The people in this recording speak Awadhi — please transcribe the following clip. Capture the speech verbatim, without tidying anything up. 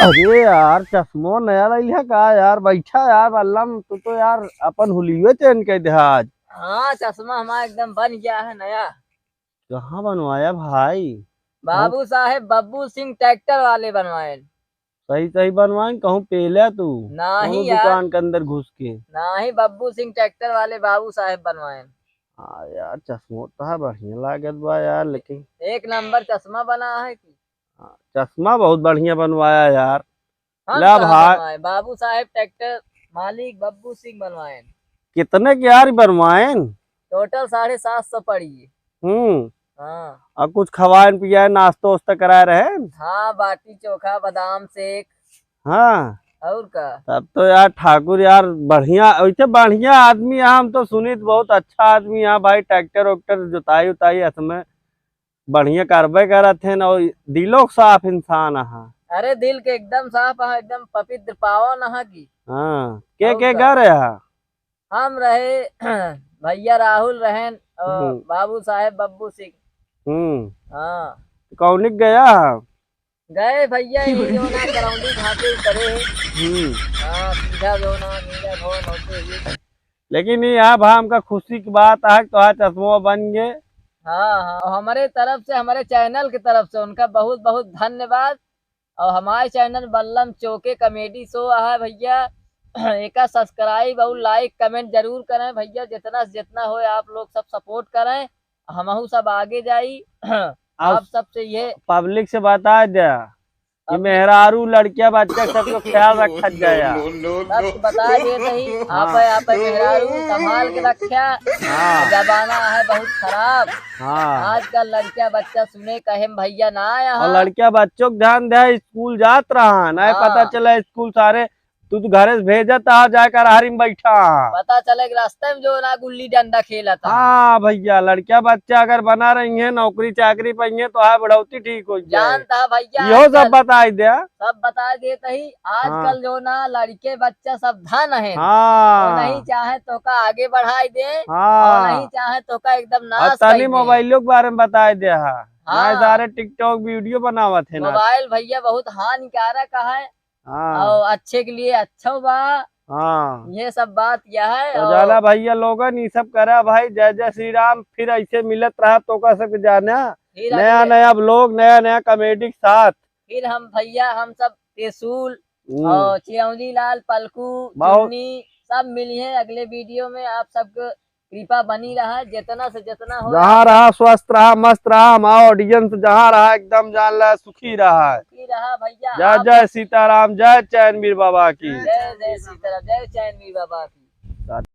अरे यार, चश्मो नया लइल है का यार? बैठा यार बल्लम, तू तो यार अपन हुलियो चेंज कर दे आज। हाँ, चश्मा हमारा एकदम बन गया है नया। कहाँ बनवाया भाई? बाबू साहेब बब्बू सिंह ट्रैक्टर वाले बनवाए। सही सही बनवाए, कहूँ पेल्या तू? नाही कौनो यार। दुकान के अंदर घुस के? नाही, बब्बू सिंह ट्रैक्टर वाले बाबू साहेब बनवाए। हाँ यार, चश्मो तो है, बढ़िया लागत बा यार, लेकिन एक नंबर चश्मा बना है कि? हाँ, चश्मा बहुत बढ़िया बनवाया यार। हम ला कहाँ भाई। बनवाए? बाबू साहेब ट्रैक्टर मालिक बब्बू सिंह बनवाए। कितने के यार बनवाए? टोटल साढ़े सात सौ पड़ी। हम्म। हाँ। और कुछ खवाए पियाए, नाश्ता उस्ता कराए रहे? हाँ, बाटी चोखा, बादाम शेक। हाँ। और का? तब तो यार ठाकुर यार बढ़िया, वैसे बढ़िया आदमी है। हम तो सुनित बहुत अच्छा आदमी है भाई, ट्रैक्टर वैक्टर जोताई उताई इसमें बढ़िया करबे करत है ना, दिलो के साफ इंसान है। अरे दिल के एकदम साफ है, एकदम पवित्र पावन है की। हाँ, के और के का? घर है? हम रहे भैया राहुल रहन और हम्म। बाबू साहेब बब्बू सिंह। हम्म। हाँ। कौनिक गया? गए भैया, ये जो ना करौंदी घाटे उतरे। हम्म। हाँ, सीधा जो ना मेरा घर होते हुए। लेकिन ये अब हमका खुशी की बात है कि तोहार चश्मा बन गए। हाँ, हाँ, और हमारे तरफ से, हमारे चैनल की तरफ से उनका बहुत बहुत धन्यवाद। और हमारे चैनल बल्लम चौके कॉमेडी शो है भैया, एका सब्सक्राइब और लाइक कमेंट जरूर करें भैया, जितना से जितना होए आप लोग सब सपोर्ट करें, हमहू सब आगे जाई। आप सबसे ये पब्लिक से बता दे कि अब मेहरारू लड़किया बच्चा सबको ख्याल रखत जाया। सब बता दे नहीं, आप, हाँ। आप मेहरारू संभाल के रख्या। हाँ। जमाना है बहुत खराब। हाँ। आजकल लड़किया बच्चा सुने कहे भैया ना आया और है। लड़किया बच्चों के ध्यान दे, स्कूल जात रहा है, नहीं हाँ। पता चला स्कूल सारे, तू तो घरे से भेजत आ, जाकर हारी में बैठा। पता चले कि रास्ते में जो ना गुल्ली डंडा खेलत है। हाँ भैया, लड़किया बच्चा अगर बना रही है, नौकरी चाकरी पाई है, तो है बढ़ौती ठीक हो जाए। जानता है भैया, इहो सब आजकल बताई दे। सब बताई देत ही। आजकल हाँ। जो ना लड़के बच्चा सब धन है। हाँ। वो नहीं चाहे तो का आगे बढ़ाई दे। हाँ। और नहीं चाहे तो का एकदम और नाश तनी कर दे। मोबाइलों के बारे में बताई दे। हाँ। हाँ। ना सारे TikTok वीडियो बनावत है ना। मोबाइल भैया बहुत हानिकारक है। हाँ। और अच्छे के लिए अच्छा बा। हाँ। ये सब बात यह है। तो और जाना भैया लोगन, ये सब करा भाई, जय जय श्री राम। फिर ऐसे मिलत रहा तो का सब जाना। फिर नया अगले नया vlog, नया नया कॉमेडी के साथ। फिर हम भैया, हम सब त्रिशूल हम्म। और चिरौंजी लाल, पलकू, बहुत चुन्नी सब मिली है अगले वीडियो में। आप सबको कृपा बनी रहा, जितना से जितना हो जहाँ रहा, स्वस्थ रहा, मस्त रहा, हमारा ऑडियंस जहाँ रहा, एकदम जान ला, सुखी रहा है। सुखी रहा भैया, जय आप जय सीताराम, जय चैनवीर बाबा की। जय जय सीताराम, जय चैनवीर बाबा की।